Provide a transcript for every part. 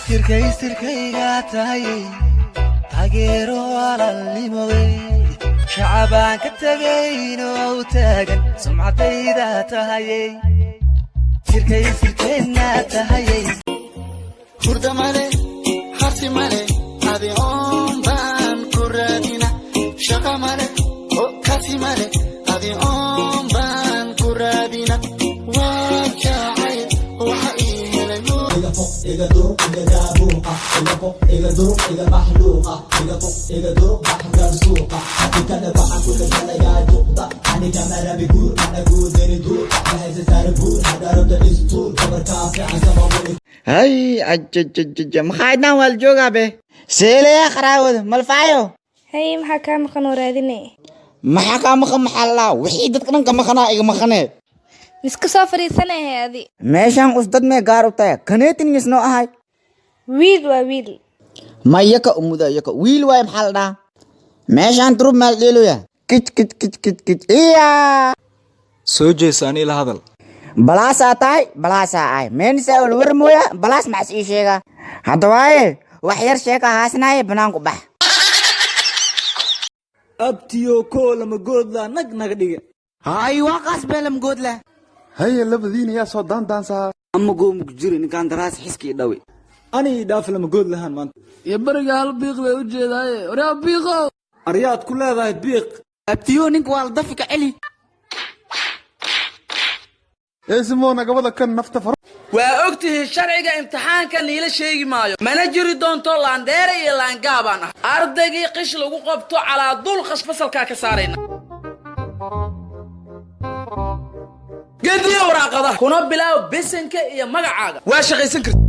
Sirkay sirkayga tahay, taageero walaalnimowey, shacabaan ka tegayno u taagan sumcadayda tahayey, sirkay sirkeenna tahayey. Hurda male, harsi male, adi oon baan ku raadina. Shaqa male oo kasi male, adi oon baan ku raadina. Waa jacayl waxa ii helay. Iga foq, iga durug, iga daabuuqa, iga foq, iga durug, iga maxluuqa, iga foq, iga durug, baxgal suuqa. Hakikada waxaan ku dhaganayaa juqda. Aniga marabi guur, ana guudani duurka mahaysa saara buur hadarabta istuur gabarkaa fiican sama weli. Hay, ajajajaja, maxaa idnaan waa la joogaa be seelaya qaraawada malfaayo. Hay, maxaa kaa maqan oo raadinay? Maxaa kaa maqan? Maxaa lalaa wixii dadka dhan ka maqanaa iga maqanee. Miska soo fadhiisanahay adi. Meeshaan us dad mee gaar u tahay kaneetin misnoo ahay. Wiil waa wiil. Ma yaka umuda yaka wiil waay, maxaa la dhahaa meeshaan turub maal dheeloya kij kij kij kij kij iya. Soo jeesa, anii la hadal. Balaasaa tahay, balaasaa ahay, meenisa wal war mooya, balaas maxas ii sheegaa hadda waaye, wax yar sheeka haasnaaye, banaanku bax. Abtiyo koo lama goodla nag naga dhiga. Hay, waa qaas beelam goodla. Haye, labadiina yaa soo daandaansaa? Ama goomku jiri ninkaan daraas xiskii dhawe. Anii dhaaf, lama good lahaan maanta. Iyo beriga hal biiq bay u jeedaaye, waryaa biiqow. Aryaad ku leedahay biiq. Abtiyo, ninka waa la dafi ka celi. Eesimo nagabada kan nafta faro. Waa og tihiin sharciga imtixaanka, niila sheegi maayo, mana jiri doonto laandheere iyo laangaabaan ah. Ardaygii qish lagu qabto, calaa dul qash fasalkaa ka saarayna. Gediyo waraaqadaha kuna bilaaw bisinka iyo magacaaga. Waa shaqaysan karti,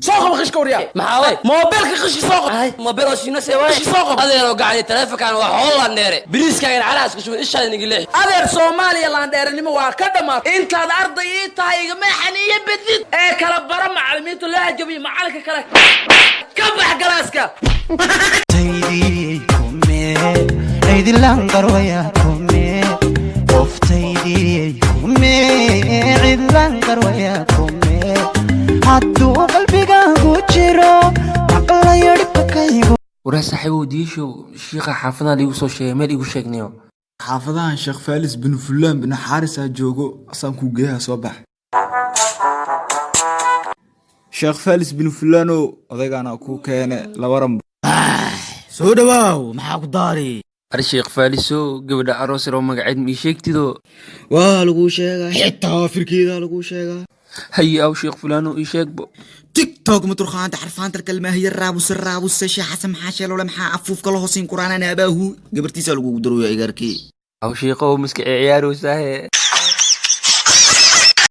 soo qabo qishka waryaa. Maxaa way? Moobeelka qishka soo qabo. Moobeel oo shiino see waay? Qishka soo qabo. Adeeroo gacay, taleefankan waa xoolo laandheere, biriiskaagan calaas ku shuban ishaada nigi leex. Adeer, Soomaaliya laandheeranimo waa ka dhammaatay. Intaad arday ii tahay igama xaniiyo bedid ee kala bara macallimiinta loo hajabiyo macalinka kale ka bax galaaska. Taydii kume, cidlan qarwaya kume, qoftaydii kume, cidlan qarwaya kume, hadduu qalbigaagu jiro maqlayo dhibkaygu. Waraa saaxiibow, diishow shiikha xaafadaha liigu soo sheegay, meel igu sheegnayo. Xaafadahan Sheekh Faalis bin Fulaan bin Xaarisaa joogo, asaan kuu geeyaha, soo bax. Sheekh Faalis bin Fulaanow, odaygaana kuu keene laba ranbo. Soo dhawaaw, maxaa ku daari? Ar Sheekh Faalisow, gabadha aroos rabo magaceed ma ii sheegtido? Waa laguu sheegaa, xitaa firkeedaa laguu sheegaa. Haye aw Sheekh Fulaanow, ii sheegbo. TikTok maturkhaanta xarfaanta kalmaahiya raabuse raabuse shee xasan maxaa sheelole maxaa afuufka la hoosin kuraanaan abaahu gabartiisa lagugu daruya igaarkii. Aw shiiqow, miska ciyaarowsaahe.